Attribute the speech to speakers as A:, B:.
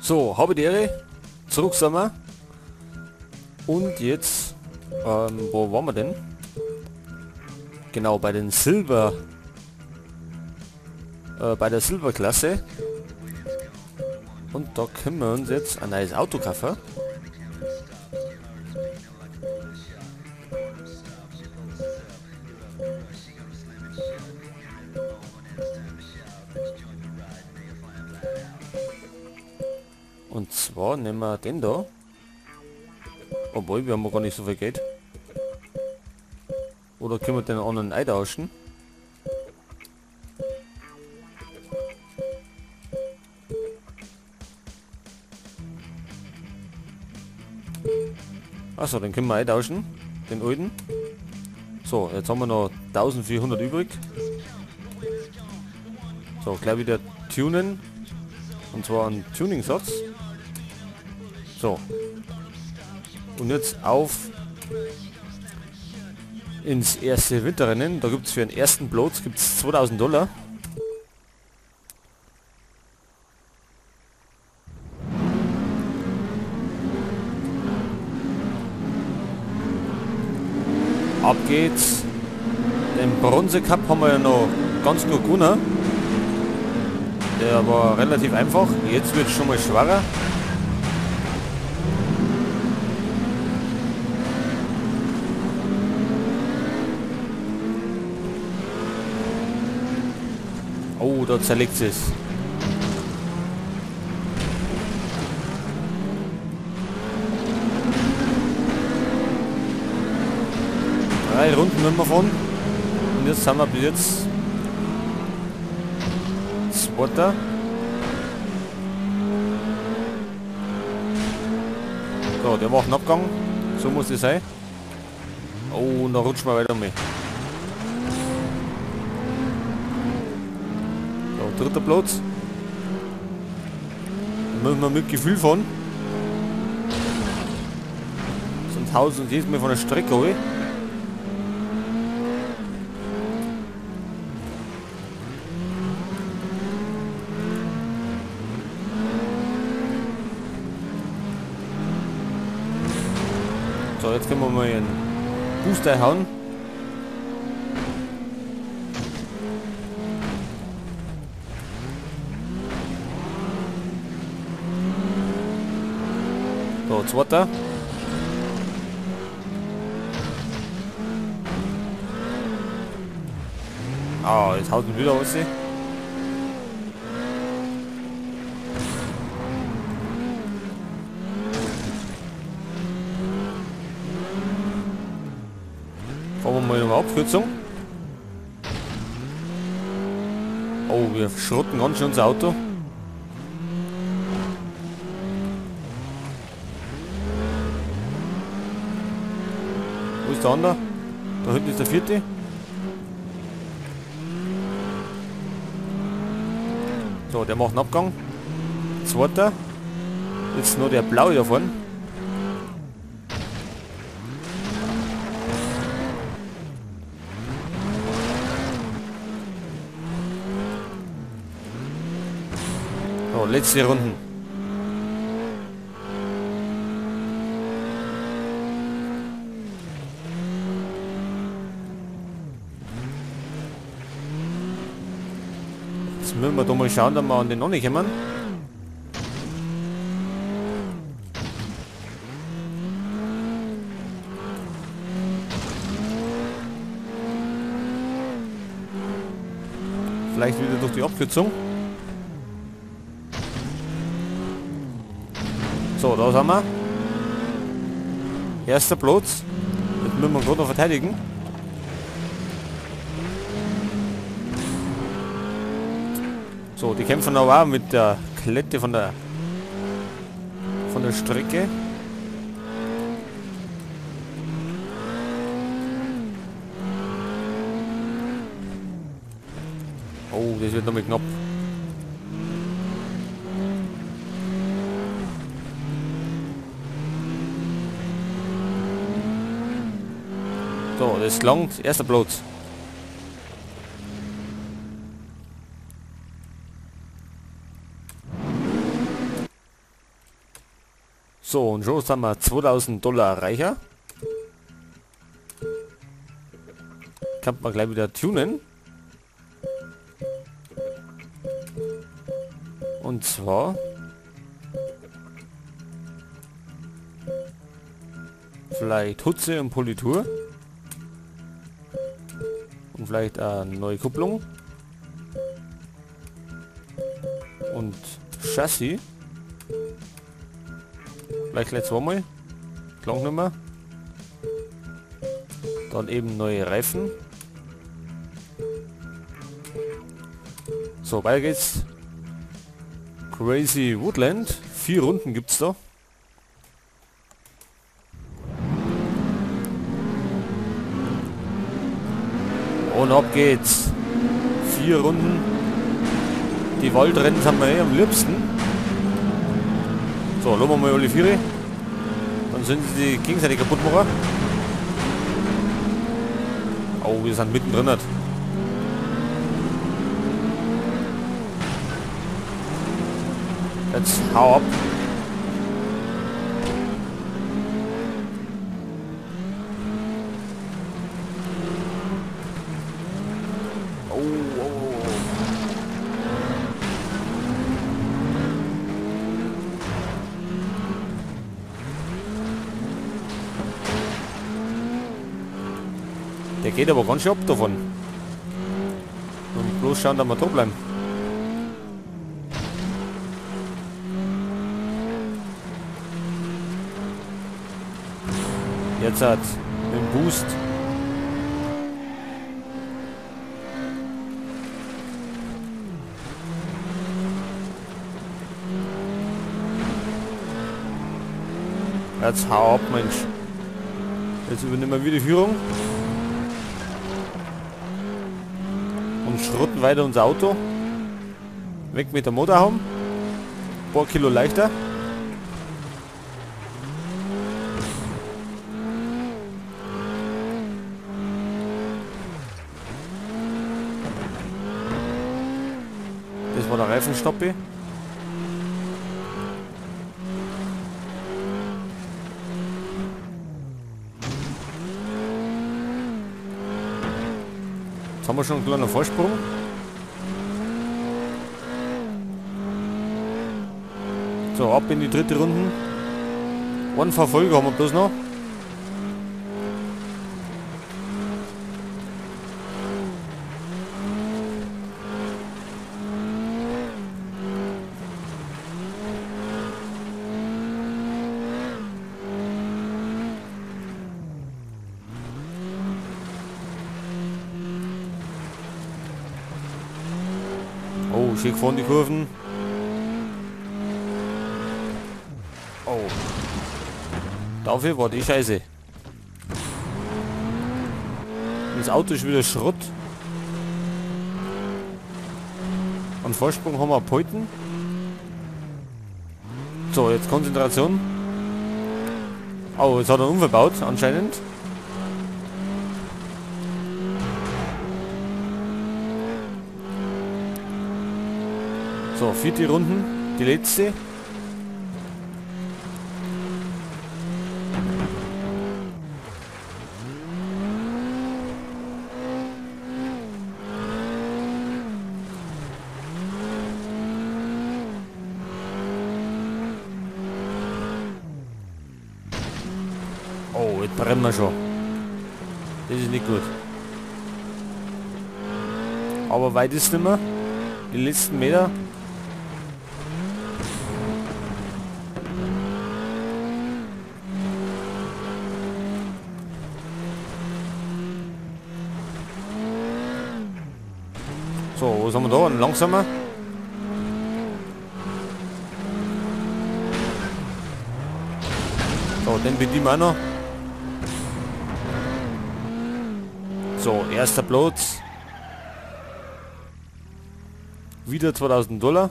A: So, habe die Ehre. Zurück sind wir. Und jetzt, wo waren wir denn? Genau, bei den Silber... bei der Silberklasse. Und da können wir uns jetzt ein neues Auto kaufen. Und zwar nehmen wir den da. Obwohl, wir haben gar nicht so viel Geld. Oder können wir den anderen eintauschen? Achso, den können wir eintauschen. Den alten. So, jetzt haben wir noch 1400 übrig. So, gleich wieder tunen. Und zwar einen Tuning-Satz. So. Und jetzt auf ins erste Winterrennen. Da gibt es für den ersten Platz gibt's 2000 $. Ab geht's. Den Bronze Cup haben wir ja noch ganz gut gewonnen. Der war relativ einfach. Jetzt wird es schon mal schwerer. Oh, da zerlegt es. Drei Runden müssen wir fahren. Und jetzt sind wir bis jetzt Zweiter. So, der macht einen Abgang. So muss es sein. Oh, und da rutschen wir weiter mit. So, dritter Platz. Da müssen wir mit Gefühl fahren. Sonst haut uns jedes Mal von der Strecke runter. So, jetzt können wir mal einen Booster hauen. So, zweiter. Ah, jetzt haut ihn wieder raus. Fahren wir mal eine Abkürzung. Oh, wir schrotten ganz schön unser Auto. Wo ist der andere? Da hinten ist der vierte. So, der macht einen Abgang. Zweiter. Jetzt nur der blaue da vorne. So, letzte Runden. Jetzt müssen wir da mal schauen, dass wir an den noch nicht kommen. Vielleicht wieder durch die Abkürzung. So, da sind wir. Erster Platz. Jetzt müssen wir gerade noch verteidigen. So, die kämpfen aber auch mit der Klette von der Strecke. Oh, das wird nochmal knapp. So, das langt. Erster Platz. So, und schon sind wir 2000 Dollar reicher. Kann man gleich wieder tunen. Und zwar vielleicht Hutze und Politur. Und vielleicht eine neue Kupplung. Und Chassis. Vielleicht gleich zweimal. Klangnummer. Dann eben neue Reifen. So, weiter geht's. Crazy Woodland. 4 Runden gibt's da. Und ab geht's. 4 Runden. Die Waldrennen haben wir eh am liebsten. So, lassen wir mal alle 4. Dann sind sie die gegenseitig kaputt machen. Oh, wir sind mittendrin. Jetzt hau ab. Oh, oh, oh. Der geht aber ganz schön ab davon. Und bloß schauen, dass wir da bleiben. Jetzt hat mit dem Boost. Jetzt hau ab, Mensch. Jetzt übernehmen wir wieder die Führung. Und schrotten weiter unser Auto. Weg mit der Motorhaube. Ein paar Kilo leichter. Das war der Reifenstoppi. Jetzt haben wir schon einen kleinen Vorsprung. So, ab in die dritte Runde. Einen Verfolger haben wir bloß noch. Oh, schick vorne die Kurven. Oh. Dafür war die Scheiße. Das Auto ist wieder Schrott. Einen Vorsprung haben wir abhalten. So, jetzt Konzentration. Oh, jetzt hat er einen Unfall gebaut, anscheinend. So, 4. Runden, die letzte. Oh, jetzt brennen wir schon. Das ist nicht gut. Aber weit ist nicht mehr. Die letzten Meter. So, was haben wir da? Ein langsamer. So, den bedienen wir auch noch. So, erster Platz. Wieder 2000 Dollar.